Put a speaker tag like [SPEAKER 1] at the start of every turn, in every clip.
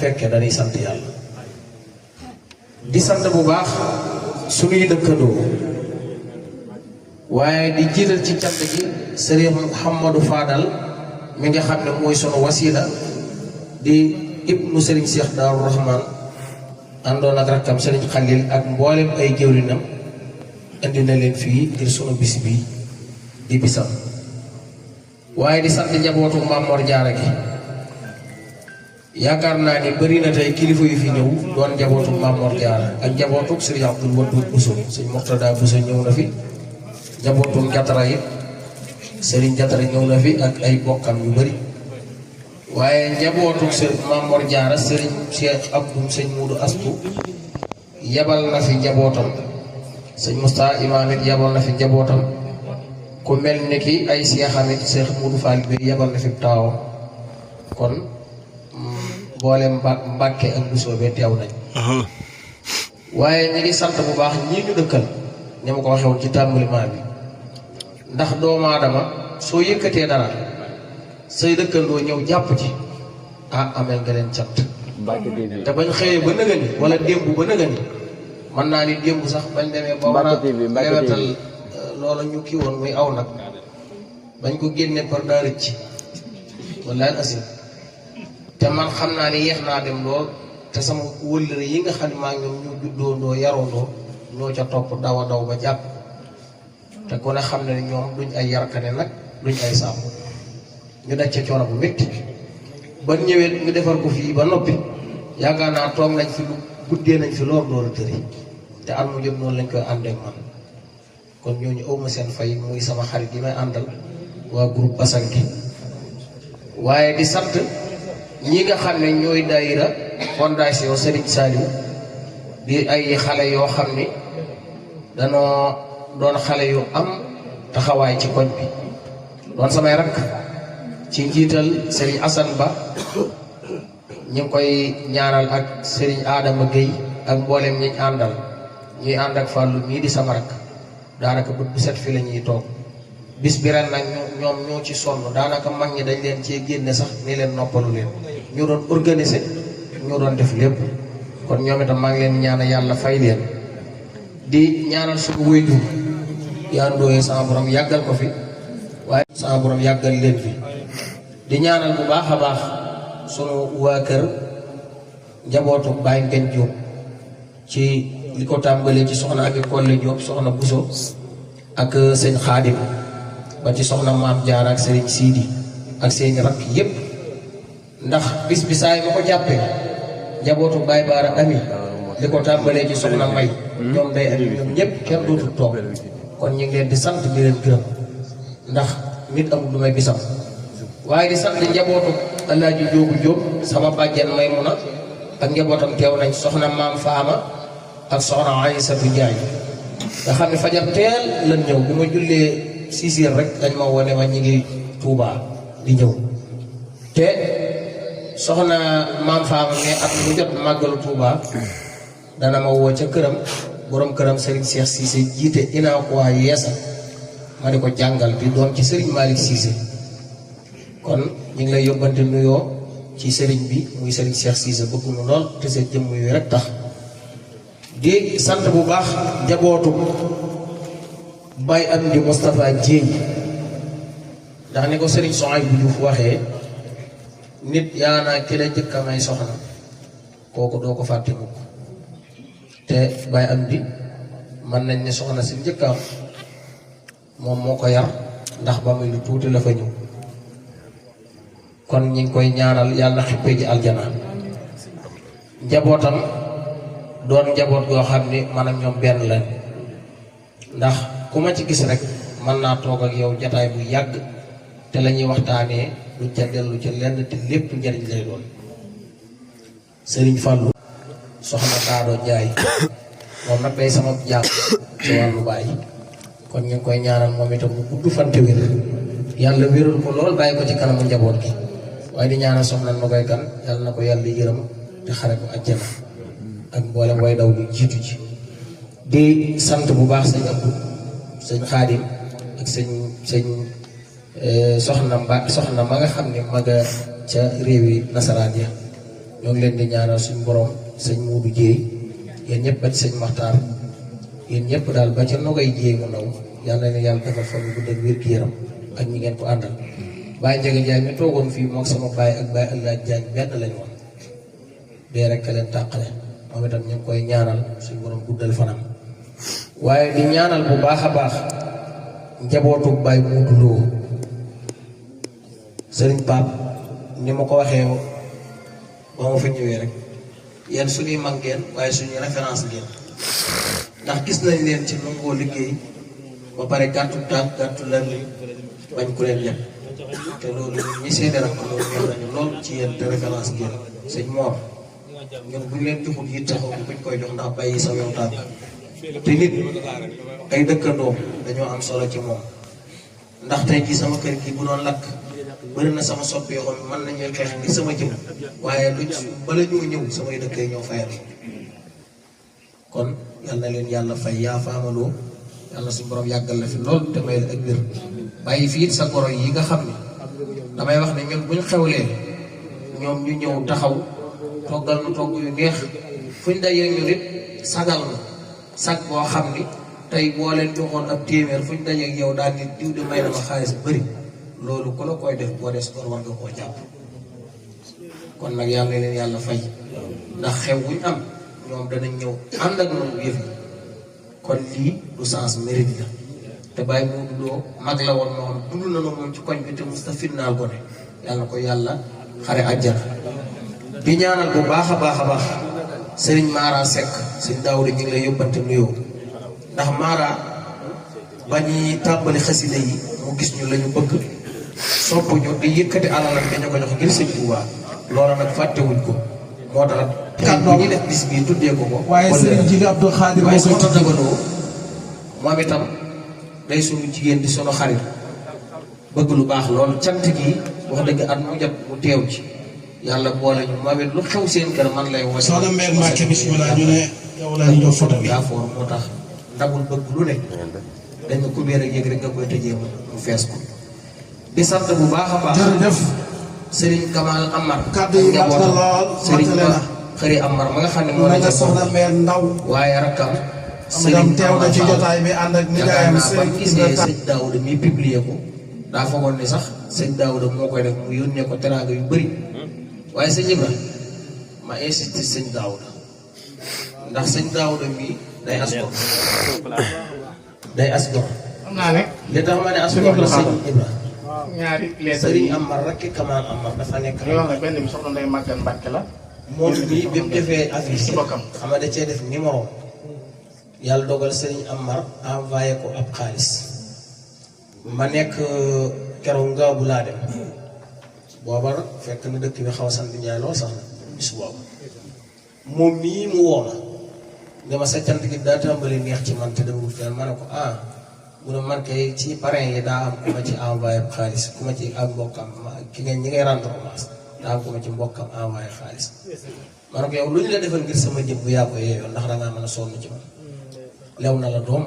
[SPEAKER 1] fekke dañuy sant yàlla di sant bu baax suñuy dëkkandoo waaye di jiital ci cant gi Serigne Mouhamadou Fadal mi nga xam ne mooy sunu wasila di ibnu Serigne Cheikh Darou Rahman àndoon ak rakkam Serigne Khalil ak mboolem ay jëwrinam indi na leen fii ngir sunu bis bi di bisam waaye di sant njabootu Maam Mor Jaara gi yaakaar naa ni bëri na tey kilifa yu fi ñëw doon njabootu Maam Mor Jaara ak njabootu Serigne Abdoul Wadoud Bousso Serigne Mourtada Bousso ñëw na fi njabootu Jatara yi Serigne Jatara ñëw na fi ak ay bokkam yu bëri waaye njabootu Serigne Maam Mor Jaara Serigne Cheikh Abdou Serigne Moudou Astou yebal na fi njabootam Serigne Moustapha Imam it yebal na fi njabootam ku mel ni ki ay seexam it Cheikh Moudou Fall bi yebal na fi taawam kon boole Mbàkke ak Bousso be teew nañ waaye ñi ngi sant bu baax ñii ñu dëkkal ni ma ko waxee woon ci tàmbaliment bi ndax doomu aadama soo yëkkatee dara say dëkkandoo ñëw jàpp ci amel nga leen cant te bañ xëyee ba nëgëni wala démb ba nëgëni mën naa ni démb sax bañ demee ba war a lewetal loola ñu kii woon muy aw nag bañ ko génne par daa rëcc wallaay asim te man xam naa ni yeex naa dem lool te sama wëllëre yi nga xam ne maa ngi ñoom ñu juddoondoo yaroondoo ñoo ca topp daw a daw ba jàpp te ku ne xam ne ñoom duñ ay yarkane nag duñ ay sàmm ñu daj ca coono bu métti ba ñëwee ñu defar ko fii ba noppi yaakaar naa toog nañ fi lu guddee nañ fi lool door a tëri te at mu jot noonu lañ koy àndeek man kon ñooñu awma seen fay muy sama xarit yi may àndal waa groupe Basan gi waaye di sant ñi nga xam ne ñooy daayira fondation Serigne Saliou di ay xale yoo xam ni danoo doon xale yu am taxawaay ci koñ bi doon samay rakk ci njiital Serigne Assane Ba ñu ngi koy ñaanal ak Serigne Adama Gueye ak mboolem ñi àndal ñuy ànd ak Fallou mii di sama rakk daanaka bët bu set fi la ñuy toog bis bi ren nag ñoom ñoo ci sonn daanaka mag ñi dañ leen cee génne sax ni leen noppalu leen ñu doon organiser ñoo doon def lépp kon ñoom itam maa ngi leen ñaanal yàlla fay leen di ñaanal suñu wéydu yaa ndooyee sama borom yàggal ko fi waaye sama borom yàggal leen fi di ñaanal bu baax a baax sunu waa kër njabootu Baye Ngagne Diop ci li ko tàmbalee ci soxna Abi Kolle Diop soxna Bousso ak sëñ Xaadim ba ci soxna Maam Jaara ak Serigne Sidi ak seen rakk yépp ndax bis bi saa yi ma ko jàppee njabootu Baye Baara Ami li ko tàmbalee ci soxna May ñoom day ami ñoom ñëpp kenn dootul toog kon ñu ngi leen di sant di leen gërëm ndax nit amul lu may bisam waaye di sant njabootu Alaaji Jóobu Jóob sama bàjjen Maymuna ak njabootam teew nañ soxna Maam Faama ak soxna Aysatu Njaay nga xam ne fajar teel lan ñëw bi ma jullee 6 heures rek dañ ma wone ma ñi ngi Tuubaa di ñëw te soxna Maam Faama ne at mu jot màggalu Tuubaa dana ma woo ca këram borom këram Serigne Cheikh Cissé jiite inaa ko waa yeesa ma di ko jàngal di doom ci Serigne Malick Cissé kon ñu ngi lay yóbbante nuyoo ci Serigne bi muy Serigne Cheikh Cissé bëgg nu lool te seen jëmm yu rek tax di sant bu baax njabootu Baye Amdi Moustapha Dieye ndax ni ko Serigne Soxay bu Diouf waxee nit yaa naa ki la jëkk a may soxna kooku doo ko fàtte mukk te Baye Amdi mën nañ ne soxna si njëkk am moom moo ko yar ndax ba muy lu tuuti la fa ñëw kon ñi ngi koy ñaanal yàlla xippee ji aljana njabootam doon njaboot goo xam ni man ak ñoom benn lañ ndax ku ma ci gis rek mën naa toog ak yow jataay bu yàgg te la ñuy waxtaanee duñ ca dellu ca lenn te lépp njariñ lay doon Sëriñ Fallu soxna Daado Njaay moom nag day sama jàng ci wàllu baay kon ñu ngi koy ñaanal moom itam mu gudd fan te wér yàlla wérul ko lool bàyyi ko ci kanamu njaboot gi waaye di ñaanal soxna na koy kan yàlla na ko yàlla yërëm te xare ko àjjana ak mboolem way daw lu jiitu ji di sant bu baax sëñ Abdou sëñ Xaadim ak sëñ soxna ma nga xam ne ma nga ca réewi nasaraan ya ñoo ngi leen di ñaanal suñu borom sëñ Muudu Jéey yéen ñëpp ba ci sëñ Maxtaar yéen ñëpp daal ba ca nogay jéey mu ndaw yàlla na yàlla defal fan bu dëgg wér gi yaram ak ñi ngeen ko àndal Baye Ndiaga Ndiaye mi toogoon fii moog sama baay ak Baye Allah Diagne benn lañ woon dee rek ka leen tàqale moom itam ñu ngi koy ñaanal suñu borom guddal fanam waaye di ñaanal bu baax a baax njabootu Baye Muudu Lo sëriñ Pape ni ma ko waxee ba ma fa ñëwee rek yéen suñuy mag ngeen waaye suñuy référence ngeen ndax gis nañ leen ci nangoo liggéey ba pare gàttu tànk gàttu lër li bañ ku leen yem te loolu ñi seede rek loolu ñor nañu lool ci yéen te référence ngeen sëñ Mor ñun buñ leen joxul yi taxaw buñ koy jox ndax bàyyi sa yow tànk te nit ay dëkkandoo dañoo am solo ci moom ndax tey jii sama kër gi bu doon lakk bëri na sama soppi yoo xam ne mën nañuy xeex ngir sama jëm waaye luñ bala ñoo ñëw samay dëkkee ñoo fayal kon yal na leen yàlla fay yaa faamaloo yàlla suñu borom yàggal la fi lool te may la ak wér bàyyi fii sa goro yi nga xam ne damay wax ne ñun buñ xewlee ñoom ñu ñëw taxaw toggal nu togg yu neex fuñ dajee ñu nit sagal na sag boo xam ni tey boo leen joxoon ab téeméer fuñ dajee yow daal di diw di may na ma xaalis bëri loolu ku la koy def boo des gor war nga koo jàpp kon nag yàlla leen yàlla fay ndax xew wuñ am ñoom danañ ñëw ànd ak noonu yëf yi kon lii du sens mérite la te Baye Muudu Lo mag la woon moo xam dund na moom ci koñ bi te musta firnaal ko ne yàlla ko yàlla xare àjjana di ñaanal bu baax a baax sëriñ Mara Seck sëñ Daawuda ñu ngi lay yóbbante nuyoo ndax Mara ba ñuy tàmbali xasida yi mu gis ñu la ñu bëgg sopp ñu di yëkkati alalam dañu ko jox ngir sëñ Tuubaa loola nag fàttewuñ ko moo tax kàddu ñi def bis bii tuddee ko
[SPEAKER 2] waaye sëriñ Jili Abdou Khadir
[SPEAKER 1] waaye soxna Dagaloo moom itam day sunu jigéen di sunu xarit bëgg lu baax loolu cant gi wax dëgg at mu jot mu teew ci yàlla boole ñu moom it lu xew seen kër man lay woo.
[SPEAKER 2] soxna Mbène Mbacke bisimilah ñu ne yow la ñu jox photo bi.
[SPEAKER 1] daa foor moo tax ndabul bëgg lu ne dañ ko kubéer ak yëg rek nga koy tëjee mu fees ko di sant bu baax a baax.
[SPEAKER 2] jërëjëf
[SPEAKER 1] Serigne Kamal Amar.
[SPEAKER 2] kàddu yi mat na lool
[SPEAKER 1] Serigne Ba xëri Amar ma nga xam ne moo la
[SPEAKER 2] nga soxna Mbène Ndaw
[SPEAKER 1] waaye rakkam
[SPEAKER 2] Serigne teew na ci jotaay bi ànd ak nijaayam
[SPEAKER 1] Serigne gisee sëñ Daouda mi publié ko daa foogoon ni sax sëñ Daouda moo koy def mu yónnee ko teraanga yu bëri waaye sëñ Ibra ma insisté sëñ Daouda ndax sëñ Daouda mii day asgor day asgor
[SPEAKER 3] xam naa ne
[SPEAKER 1] li tax ma ne asgor la sëñ Ibra
[SPEAKER 3] ñaari lettre
[SPEAKER 1] Serigne Amar rakki Kamal Amar dafa nekk
[SPEAKER 3] yoo xam ne benn bi soxna Ndeye Maguette Mbacke la
[SPEAKER 1] moom mii bi mu defee affiche
[SPEAKER 3] ci bokkam
[SPEAKER 1] xam nga da cee def numéro yàlla dogal Serigne Amar envoyé ko ab xaalis ma nekk keroog ngaabu laa dem booba fekk na dëkk bi xaw a sant Njaay lool sax na bis boobu moom mii mu woo ma dama sa cant gi daa tàmbali neex ci man te demul fenn ma ne ko mu ne man kay ci parrain yi daa am ku ma ci envoyé xaalis ku ma ci am mbokkam ki nga ñi ngay rendre hommage daa am ku ma ci mbokkam envoyé xaalis ma ne ko yow lu ñu la defal ngir sama jëm bu yaa ko yeeyoo ndax da ngaa mën a sonn ci man lew na la doom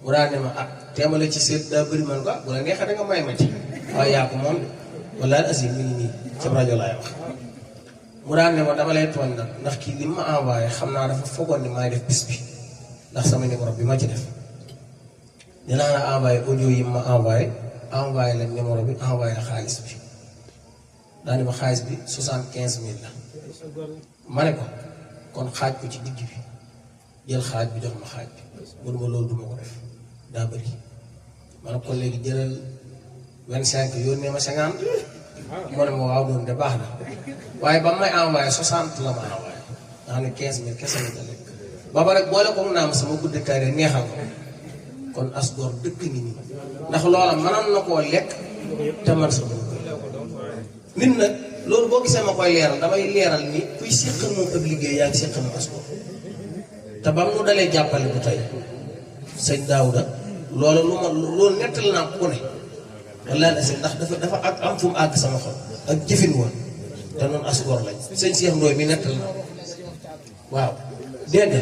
[SPEAKER 1] mu daal ne ma teemale ci seet daa bëri man ko bu la neexee da nga may ma ci waaye yaa ko moom wallaahi asi mi ngi nii ci rajo laay wax mu daal ne ma dama lay tooñ nag ndax kii li ma envoyé xam naa dafa foogoon ni maay def bis bi ndax sama numéro bi ma ci def dinaa la envoyé audio yi ma envoyé la numéro bi envoyé la xaalis bi daal ne ma xaalis bi 75 000 la ma ne ko kon xaaj ko ci digg bi jël xaaj bi jox ma xaaj bi mënu ma loolu duma ko def daa bëri ma ne ko léegi jëlal 25 yónnee ma 50 moo ne ma waaw doon de baax na waaye ba may envoyé 60 la ma envoyé nga xam ne 15 000 kese la lekk ba ba rek boole ko naa ma sama guddi kay neexal ko kon as góor dëkk ngi nii ndax loola mënoon na koo lekk te man sama koy nit nag loolu boo gisee ma koy leeral damay leeral ni kuy séqal moom ab liggéey yaa ngi séqal ma as góor te ba mu dalee jàppale bu tey sëñ Daouda loolu lu ma loolu nettali naa ku ne wallaahi asi ndax dafa ak am fu mu àgg sama xol ak jëfin woon te noonu as góor lañ sëñ Cheikh Ndoye mi nettali naa waaw dégg nga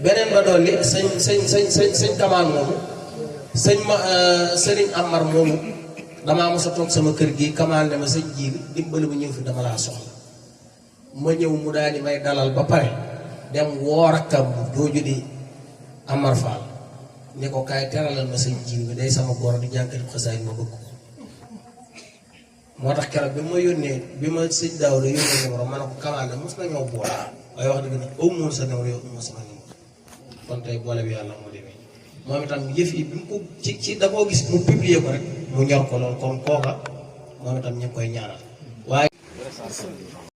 [SPEAKER 1] beneen ba doon li sëñ Kamal moomu sëriñ Amar moomu damaa mos a toog sama kër gi Kamal ne ma sëñ ji dimbali bu ñëw fi dama laa soxla ma ñëw mu daal di may dalal ba pare dem woo rakkam jooju di Amar Fall ni ko kaay teralal ma sëñ jiw bi day sama góor di jànkati xasaay ma bëgg ko moo tax keroog bi ma yónnee bi ma sëñ daaw la yónnee numéro ma ne ko commande mos na ñoo boole waaye wax dëgg nag aw moon sa numéro yow moo sama numéro kon tey boole bi yàlla moo demee moom itam yëf yi bi mu ko ci da koo gis mu publier ko rek mu ñor ko lool kon kooka moom itam ñu ngi koy ñaanal waaye